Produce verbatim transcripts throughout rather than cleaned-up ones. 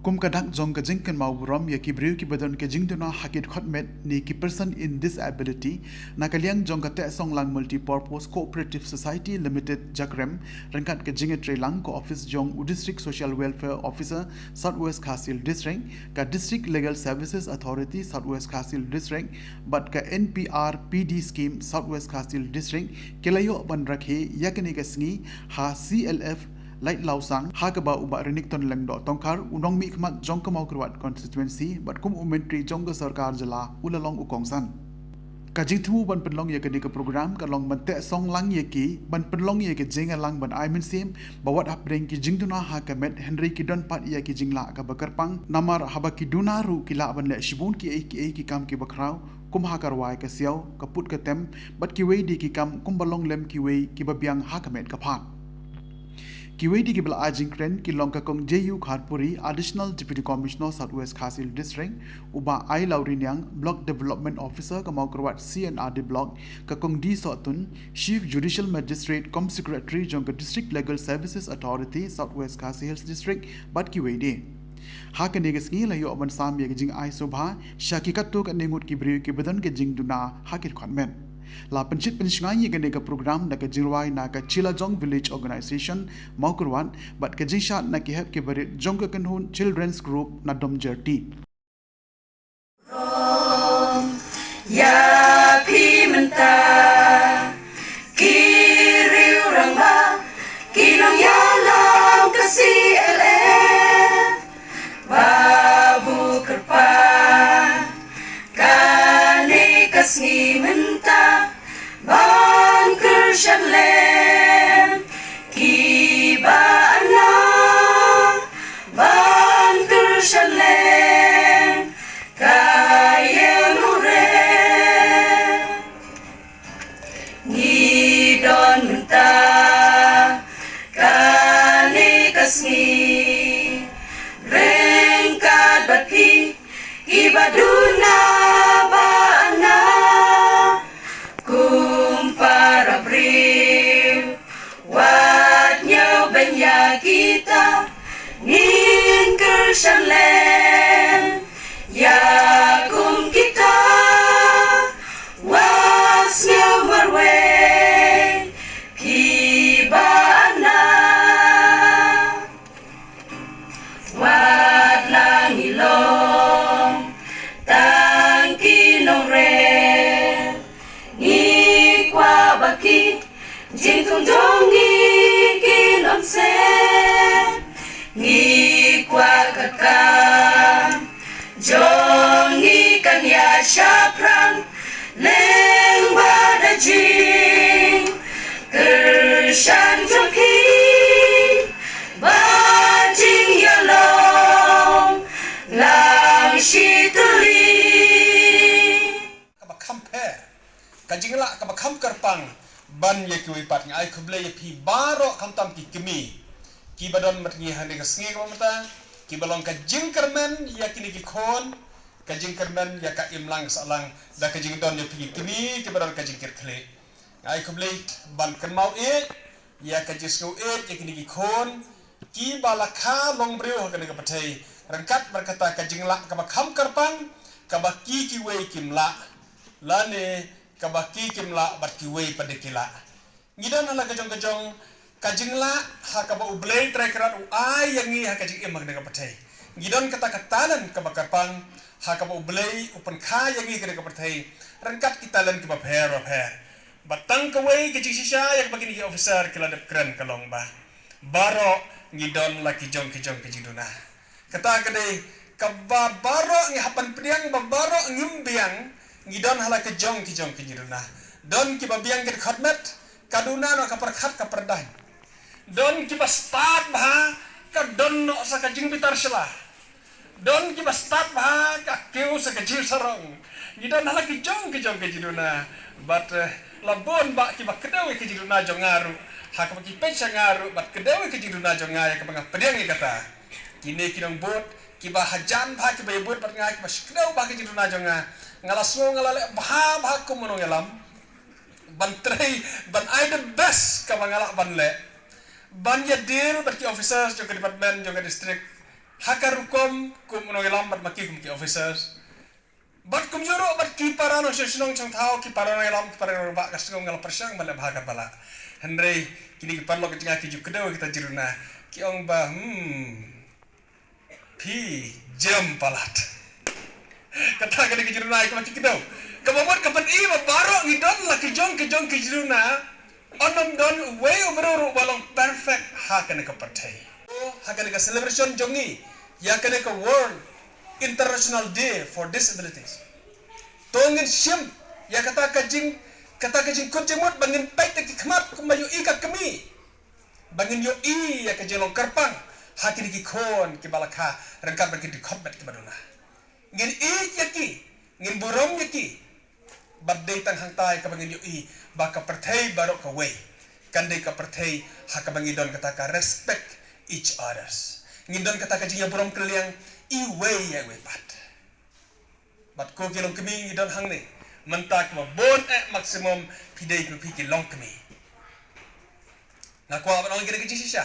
Kum ka dak jong ka jingkynmaw burom ïa ki briew kiba don ka jingduna ha ki dkhot met ne ki person in disability, na ka liang jong ka Tehsonglang Multipurpose Cooperative Society Limited, Jakrem, ryngkat ka jingïatreilang ka office jong u District Social Welfare Officer, South West Khasi Hills District, ka District Legal Services Authority, South West Khasi Hills District, bad ka N P R P D Scheme, South West Khasi Hills District, ki la ïoh ban rakhe ïa kane ka sngi ha C L F Laitlawsang, ha kaba u Bah Renikton Lyngdoh Tongkhar, u nongmihkhmat jong ka Mawkyrwat Constituency bad kum u Myntri jong ka Sorkar Jylla, u la long u kongsan. Ka jingthmu ban pynlong ïa kane ka program ka long ban tehsong lang ïa ki, ban pynlong ïa ka jingïalang ban ai mynsiem ba wat hapdeng ki jingduna ha ka met, hynrei ki don pat ïa ki jinglah kaba kyrpang, namar haba ki duna ruh ki lah ban leh shibun kiei kiei ki kam kiba khraw, kum ha ka rwai ka siaw, ka put ka tem, bad kiwei de ki kam kumba long lem kiwei kiba biang ha ka met ka phad. Kiwei de kiba la ai jingkren ki long ka Kong J U Kharpuri, Additional Deputy Commissioner, South West Khasi Hills District, u Bah I Lawriniang, Block Development Officer ka Mawkyrwat C and R D Block, ka Kong D Sohtun, Chief Judicial Magistrate cum Secretary jong ka District Legal Services Authority, South West Khasi Hills District, bad kiwei de. Ha kane ka sngi la ïoh ban sam ïa ka jingai sngewbha sha ki katto katne ngut ki briew kiba don ka jingduna ha ki dkhot met. La pynshit pynshngaiñ ïa kane ka program da ka jingrwai na ka Chilajong Village Organization, Mawkyrwat, bad ka jingshad na ki hep kiba rit jong ka kynhun Children's Group na Domjerti. Ïa phi mynta ki riew rangbah, ki nongïalam ka C L F, ba buh kyrpang kane ka sngi mynta ban kyrshan lem kiba anna, ban kyrshan lem ka ïing nongrep. Ngi don mynta kane ka sngi ryngkat bad phi kiba duna ba anna, kum para briew wat ñiewbeiñ ïa kita, ngin kyrshan lem ïa kum kita. Wat sngew marwei phi ba anna, wat la ngi long tang ki nongrep, ngi kwah ba ki jingthung jong ngi kin ym sem. Ngi kwah ka kam jong ngi kan ïa shaphrang lyngba da jingkyrshan jong phi, ba jingïalong lang shi tylli. Kaba kham pher, ka jinglah kaba kham kyrpang ban ïa kiwei pat. Nga ai khublei ïa phi baroh, khamtam ki kmie kiba don bad ngi ha kane ka sngi kaba mynta, kiba long ka jingkyrmen ïa kine ki khun, ka jingkyrmen ïa ka imlang sahlang da ka jingdon ïa phi ki kmie kiba don ka jingkitkhlieh. Nga ai khublei ban kynmaw ïa ïa ka jingsngew ïeit ïa kine ki khun kiba la kha long briew ha kane ka pyrthei, ryngkat bad kata ka jinglah kaba kham kyrpang, kaba ki kiwei kim lah, lane kaba ki kim lah bad kiwei pat de ki lah. Ngi don ha la ka jong ka jong ka jinglah ha kaba U Blei Trai Kynrad u ai ïa ngi ha ka jingim ha kane ka pyrthei. Ngi don kata ka talent kaba kyrpang ha kaba U Blei u pynkha ïa ngi ha kane ka pyrthei, ryngkat ki talent kiba pher ba pher. Bad tang kawei ka jingshisha ïa kaba kine ki officer ki la dep kren ka long ba baroh ngi don la ki jong ki jong ki jingduna. Kata ka dei kaba baroh ngi hap ban pdiang, ba baroh ngim biang, ngi don ha la ki jong ki jong ki jingduna. Don kiba biang ki dkhot met, ka duna noh ka pyrkhat ka pyrdaiñ. Don kiba stad bha, ka don noh sa ka jingbitar sla. Don kiba stad bha, ka kiew sa ka jingsarong. Ngi don ha la ki jong ki jong ki jingduna. Bad, eh, la bun bah kiba kdew ïa ki jingduna jong nga ruh, ha kaba ki peit sha nga ruh bad kdew ïa ki jingduna jong nga ïa kaba nga pdiang ïa kata. Kine ki nongbud kiba hajan bha, kiba ïabud bad nga, kiba shakdew bha ki jingduna jong nga. Nga la sngew nga la leh bha bha kum u nongïalam ban trei, ban ai the best kaba nga lah ban leh, ban ïa deal bad ki officers jong ka department, jong ka district, Ha ka rukom kum u nongïalam bad ma ki kum ki officers. Bad kumjuh ruh bad ki para nongshong shnong shong thaw, ki para nongïalam, ki para nongbah ka shnong, nga la pyrshang ban leh bha katba lah. Hynrei kine ki paralok jong nga ki ju kdew ïa kita ki jingruna. Ki ong ba, hmm, phi jem palat. Kata ka dei ka jingruna ïa kaba ki kdew. Kaba mut ka pyni ba baroh ngi don la ki jong ki jong ki jingruna. Ym don uwei u briew ruh ba long perfect ha kane ka pyrthei. Ha kane ka celebration jong ngi ïa kane ka World International Day for Disabilities, to ngin shim ïa kata ka jing, kata ka jingkut jingmut ba ngin peit da ki khmat kumba ïohi ka kmie, ba ngin ïohi ïa ka jinglong kyrpang ha kine ki khun kiba la kha ryngkat bad ki dkhot met kiba duna. Ngin ïeit ïa ki, ngin burom ïa ki. Bad dei tang hangta ïa kaba ngin ïohi ba ka pyrthei baroh kawei kan dei ka pyrthei ha kaba ngi don kata ka respect each others. Ngin don kata ka jingïaburom kylliang iwei ïa iwei pat. Bad ko ki longkmie ngi don hangne, mynta kaba bun eh maximum phi dei phi ki longkmie. Nga kwah ban ong kane ka jingshisha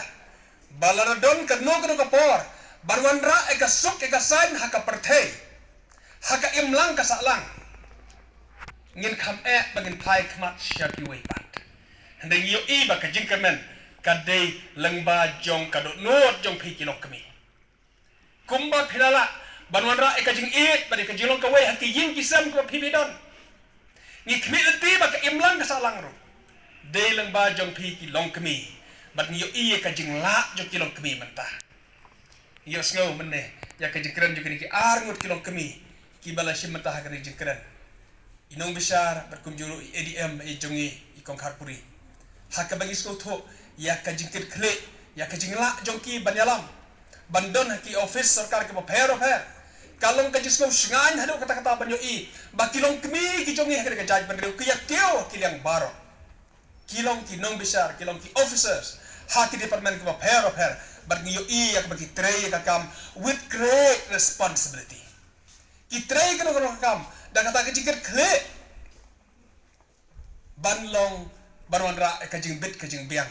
ba lada don kano kano ka por ban wanrah ïa ka suk ïa ka saiñ ha ka pyrthei, ha ka imlang ka sahlang, ngin kham eh ba ngin phai khmat sha kiwei pat. Hynrei ngi ïohi ba ka jingkyrmen ka dei lyngba jong ka dohnud jong phi ki longkmie. Kumba phi la lah ban wanrah ïa ka jingïeit bad ïa ka jinglong kawei ha ki ïing ki sem kaba phi phi don. Ngi khmih lynti ba ka imlang ka sahlang ruh dei lyngba jong phi ki longkmie. Bad ngi ïohi ïa ka jinglah jong ki longkmie mynta. Ngi ïohsngew mynne ïa ka jingkren jong kine ki ar ngut ki longkmie kiba la shim mynta ha kane ka jingkren. I nongbishar bad kumjuh ruh i A D M i jong ngi i Kong Kharpuri, ha kaba ngi sngewthuh ïa ka jingkitkhlieh, ïa ka jinglah jong ki ban ïalam, ban don ha ki office sorkar kiba pher bapher. Ka long ka jingsngew shngaiñ haduh katta katta ban ïohi ba ki longkmie ki jong ngi ha kane ka jaitbynriew ki ïa kiew ha ki liang baroh. Ki long ki nongbishar, ki long ki officers ha ki department kiba pher bapher, bad ngi ïohi ïa kaba ki trei ïa ka kam with great responsibility. Ki trei kano kano ka kam da kata ka jingkitkhlieh ban long, ban wanrah ïa ka jingbit ka jingbiang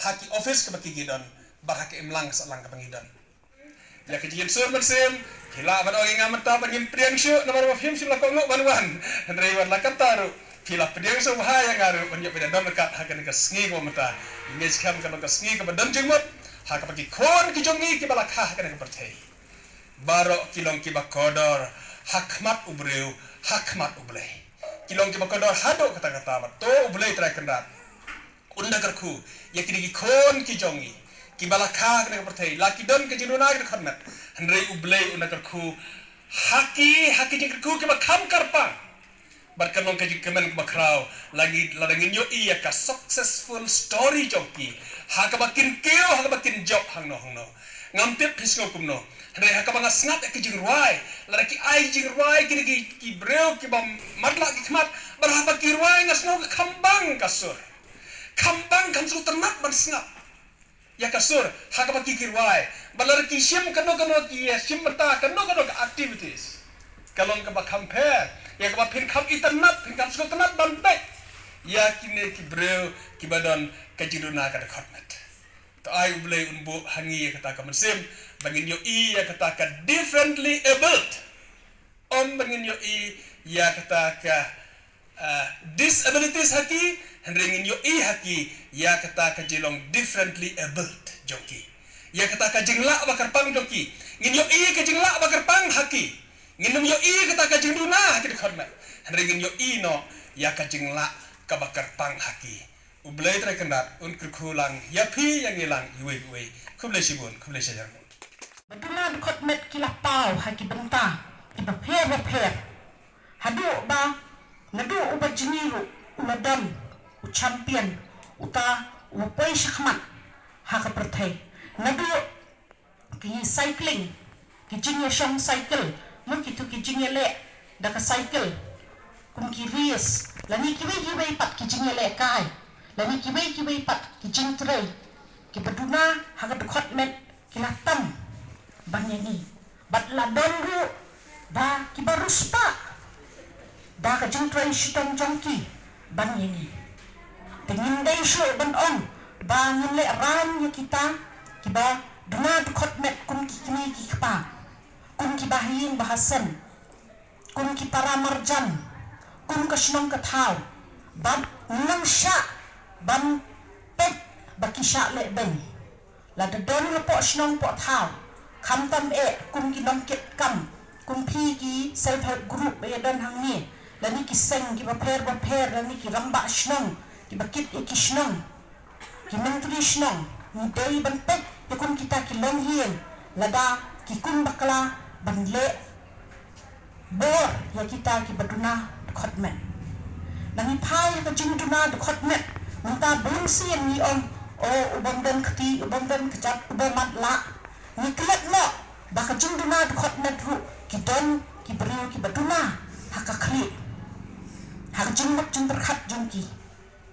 ha ki office kaba ki ki don bad ha ka imlang ka sahlang kaba ngi don. Ïa ka jingïasur mynsiem phi lah ban ong ïa nga mynta ban ngin pdiang shuh namar ba phim shym la kohnguh ban wan. Hynrei wat la katta ruh phi la pdiang shuh bha ïa nga ruh ban ïoh pdiang don ryngkat ha kane ka sngi kaba mynta. Ngi ngeit skhem ka long ka sngi kaba don jingmut ha kaba ki khun ki jong ngi kiba la kha ha kane ka pyrthei baroh ki long kiba kordor ha khmat u briew, ha khmat U Blei. Ki long kiba kordor haduh katta katta bad to U Blei Trai Kynrad un da kyrkhu ïa kine ki khun ki jong ngi kiba la kha ha kane ka pyrthei, la ki don ka jingduna ki dkhot met, hynrei U Blei un da kyrkhu ha ki, ha ki jingkyrkhu kiba kham kyrpang. Bad kan long ka jingkmen kaba khraw lada ngin ïohi ïa ka successful story jong ki ha kaba kin kiew, ha kaba kin jop hangno hangno. Ngam tip phi sngew kumno, hynrei ha kaba nga sngap ïa ki jingrwai, lada ki ai jingrwai kine ki, ki briew kiba matlah ki khmat, bad haba ki rwai nga sngew ka kham bang ka sur. Kham bang, kham sngewtynnat ban sngap ïa ka sur ha kaba ki ki rwai. Bad lada ki shim kano kano, ki ïa shim bynta kano kano ka activities, ka long kaba kham pher ïa kaba phin kham itynnat, phin kham sngewtynnat ban peit ïa kine ki briew kiba don ka jingduna ka dkhot met. To ai U Blei un buh ha ngi ïa kata ka mynsiem ba ngin ïohi ïa kata ka differently abled. Ym ba ngin ïohi ïa kata ka, ah, disabilities ha ki, hynrei ngin ïohi ha ki ïa kata ka jinglong differently abled jong ki, ïa kata ka jinglah ba kyrpang jong ki. Ngin ïohi ïa ka jinglah ba kyrpang ha ki. Ngin ym ïohi ïa kata ka jingduna ha ki dkhot met, hynrei ngin ïohi noh ïa ka jinglah kaba kyrpang ha ki. U Blei Trai Kynrad un kyrkhu lang ïa phi ïa ngi lang iwei pa iwei. Khublei shibun, khublei shihajar nguh. Ba duna dkhot met ki la paw ha ki bynta kiba pher bapher, haduh ba naduh uba jngi ruh u la don u champion, uta uba poi shakhmat ha ka pyrthei. Naduh ki cycling, ki jingïashong cycle, mo kito ki jingïaleh da ka cycle, kum ki race, lane kiwei kiwei pat ki jingïalehkai, lane kiwei kiwei pat ki jingtrei, kiba duna ha ka dkhot met ki la tam ban ïa ngi. Bad la don ruh ba kiba riewspah da ka jingtrei shitom jong ki ban ïa ngi. Te ngim dei shuh ban ong ba ngin leh ran ïa kita kiba duna dkhot met kum ki kmie ki kpa, kum ki bahaïing bahasan, kum ki para marjan, kum ka shnong ka thaw, bad nang shah ban peit ba ki shah leh beiñ. Lada don hapoh shnong poh thaw, khamtam eh kum ki nongkit kam, kum phi ki self help group ba ïa don hangne, lane ki seng kiba pher ba pher, lane ki rangbah shnong kiba kit ïa ki shnong, ki myntri shnong, ngi dei ban peit ïa kum kita ki longïing, lada ki kum bakla ban leh bor ïa kita kiba duna dkhot met. Nang ïa pha ïa ka jingduna dkhot met, mynta bun sien ngi ong, o, u bym don kti, u bym don kjat, u bym matlah. Ngi klet noh ba ka jingduna dkhot met ruh ki don ki briew kiba duna ha ka khlieh, ha ka jingmut jingpyrkhat jong ki.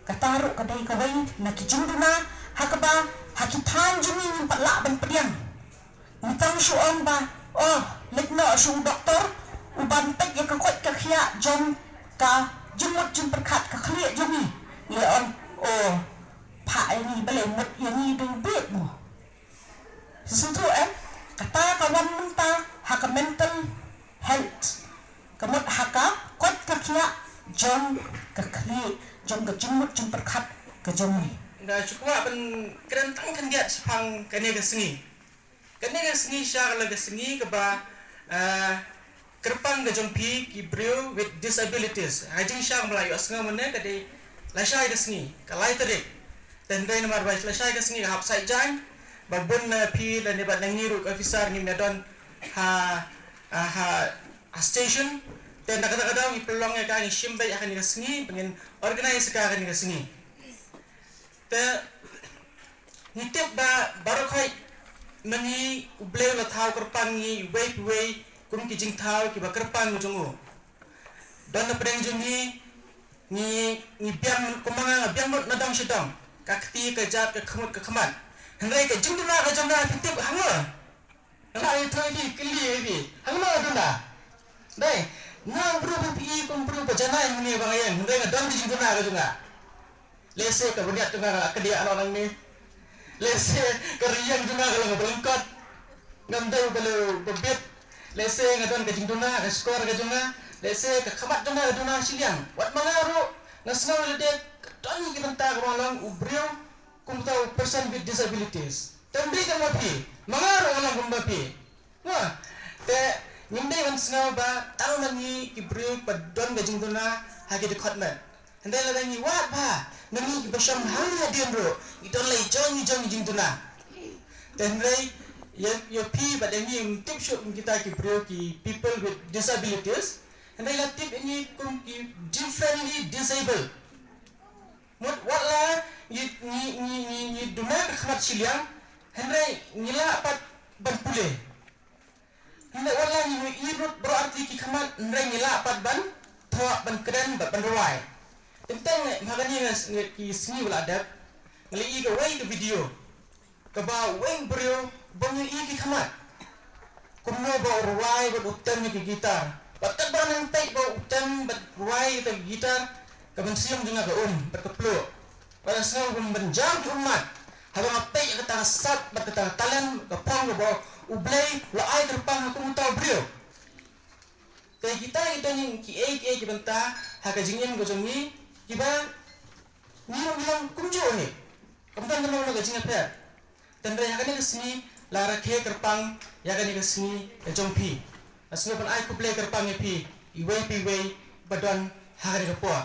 Kata ruh ka dei kawei na ki jingduna ha kaba ha ki thaiñ jong ngi ngim pat lah ban pdiang. Ngi tang shu ong ba, o, leit noh sha u doktor u ban peit ïa ka koit ka khiah jong ka jingmut jingpyrkhat ka khlieh jong ngi. Ngi ong, o, phah ïa ngi, balei mut ïa ngi dei bit mo. Shisha em, kata ka wan mynta ha ka mental health, ka mut ha ka koit ka khiah jong ka khlieh, jong ka jingmut jingpyrkhat ka jong ngi. Nga shu kwah ban kren tang khyndiat shaphang kane ka sngi. Kane ka sngi sha ka la ka sngi kaba, ah, kyrpang ka jong phi ki briew with disabilities. Ha jingshisha ba la ïohsngew mynne ka dei lashai ka sngi, ka lai tarik. Te hynrei namar ba lashai ka sngi ka hap sait jaiñ, ba bun na phi lane bad na ngi ruh ki officer ngim ïa don ha, ha, ha, ha station. Te na kata ka daw ngi pynlong ïa ka, ngi shim beit ha kane ka sngi ba ngin organise ïa ka kane ka sngi. Te ngi tip ba baroh khoit ma ngi U Blei u la thaw kyrpang ngi iwei pa iwei kum ki jingthaw kiba kyrpang jong u. Don na pdeng jong ngi, ngi, ngi biang, kum ma nga nga biang mut na dong sha dong, ka kti ka jait ka khmut ka khmat. Hynrei ka jingduna ka jong nga phi tip hangno? Nga la ïathuh ïa phi, kylli ïa phi, hangno duna? Dei, nga u briew ba phi i kum briew ba janai hangne ba nga ïeng, hynrei nga don ka jingduna ka jong nga. Lehse ka bniat jong nga ka la kdiah noh nangne. Lehse ka rynïeng jong nga ka long ba lyngkot. Ngam dei ba leh ba bit. Lehse nga don ka jingduna ka shkor ka jong nga. Lehse ka khmat jong nga ka duna shiliang. Wat ma nga ruh nga sngew lade ka don ki bynta kaba nga long u briew kumta u person with disabilities. Te ym dei tang ma phi, ma nga ruh nga long kumba phi. Nga, te ngim dei ban sngew ba tang ma ngi ki briew ba don ka jingduna ha ki dkhot met. Hynrei lada ngi wad bha na ngi kiba shong hangne hadien ruh ngi don la i jong i jong i jingduna. Te hynrei ïa, ïa phi bad ïa ngi ngim tip shuh kum kita ki briew ki people with disabilities. Hynrei la tip ïa ngi kum ki differently disabled. Mut wat la ngi, ngi, ngi, ngi, ngi duna ka khmat shiliang, hynrei ngi lah pat ban pule. Hynrei wat la ngi, ngi ïohi ruh baroh arti ki khmat, hynrei ngi lah pat ban thoh, ban kren, ban, ban rwai. Teng teng ha kane ka s-, ki sngi ba la dep, nga la ïohi kawei ka video kaba uwei u briew ba ngi ïohi ki khmat. Kumno ba u rwai bad u tem ïa ki guitar. Bad katba nang peit ba u tem bad rwai ïa ki guitar, ka mynsiem jong nga ka um bad ka plung. Bad nga sngew kum ban jam ki ummat haba nga peit ïa kata ka sap bad kata ka talent, ka phong kaba U Blei u la ai kyrpang ha kum uta u briew. Te kita ki don kiei kiei ki bynta ha ka jingim ka jong ngi kiba ngi ruh ngi long kumjuh hi. Kam don kano kano ka jingïapher. Te hynrei ha kane ka sngi la rakhe kyrpang ïa kane ka sngi ka jong phi. Nga sngewbha ban ai khublei kyrpang ïa phi iwei pa iwei ba don ha kane ka por.